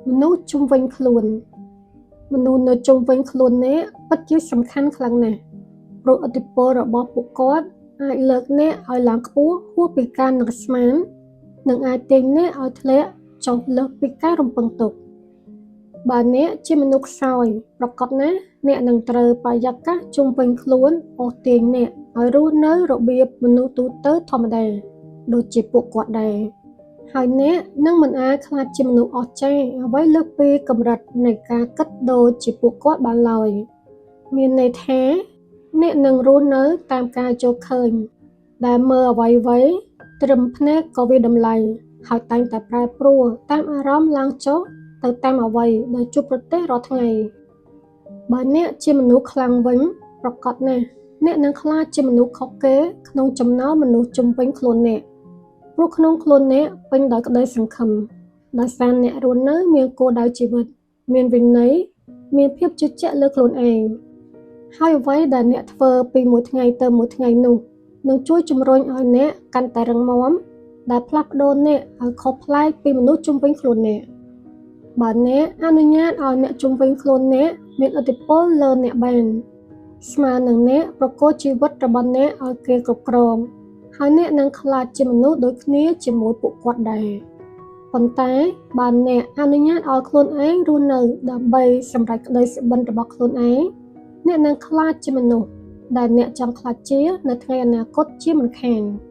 មនុស្សជុំវិញខ្លួន មនុស្សនៅជុំវិញខ្លួនអ្នកពិតជាសំខាន់ខ្លាំងណាស់ព្រោះឥទ្ធិពលរបស់ពួកគាត់អាចលើកអ្នកឲ្យឡើងខ្ពស់ហួសពីការនឹកស្មាននិងអាចទាញអ្នកឲ្យធ្លាក់ចុះលើសពីការរំពឹងទុកបើអ្នកជាមនុស្សខ្សោយប្រាកដណាស់អ្នកនឹងត្រូវបរិយាកាសជុំវិញខ្លួនអូសទាញអ្នកឲ្យរស់នៅរបៀបមនុស្សទូទៅធម្មតាដូចជាពួកគាត់ដែរហើយអ្នកនឹងមិនអាចក្លាយជាមនុស្សអស្ចារ្យអ្វីលើសពីកម្រិតនៃការគិតដូចជាពួកគាត់បានឡើយមានន័យថាអ្នកនឹងរស់នៅតាមការយល់ឃើញដែលមើលអ្វីៗត្រឹមភ្នែកក៏វាតម្លៃហើយតែងតែប្រែប្រួលតាមអារម្មណ៍ឡើងចុះទៅតាមអ្វីដែលជួបប្រទះរាល់ថ្ងៃបើអ្នកជាមនុស្សខ្លាំងវិញប្រាកដណាស់អ្នកនឹងក្លាយជាមនុស្សខុសគេក្នុងចំណោមមនុស្សជុំវិញខ្លួនអ្នកព្រោះក្នុងខ្លួនអ្នកពេញដោយក្តីសង្ឃឹមដោយសារអ្នករស់នៅមានគោលដៅជីវិតមានវិន័យមានភាពជឿជាក់លើខ្លួនឯងហើយអ្វីដែលអ្នកធ្វើពីមួយថ្ងៃទៅមួយថ្ងៃនោះនឹងជួយជំរុញឲ្យអ្នកកាន់តែរឹងមាំដែលផ្លាស់ប្ដូរអ្នកឲ្យខុសប្លែកពីមនុស្សជុំវិញខ្លួនអ្នកបើអ្នកអនុញ្ញាតឲ្យអ្នកជុំវិញខ្លួនអ្នកមានឥទ្ធិពលលើអ្នកបានស្មើនឹងអ្នកប្រគល់ជីវិតរបស់អ្នកឲ្យគេគ្រប់គ្រងហើយអ្នកនឹងក្លាយជាមនុស្សដូចគ្នាជាមួយពួកគាត់ដែរប៉ុន្តែបើអ្នកអនុញ្ញាតឲ្យខ្លួនឯងរស់នៅដើម្បីសម្រេចក្តីសុបិនរបស់ខ្លួនឯងអ្នកនឹងក្លាយជាមនុស្សដែលអ្នកចង់ក្លាយជានៅថ្ងៃអនាគតជាមិនខាន។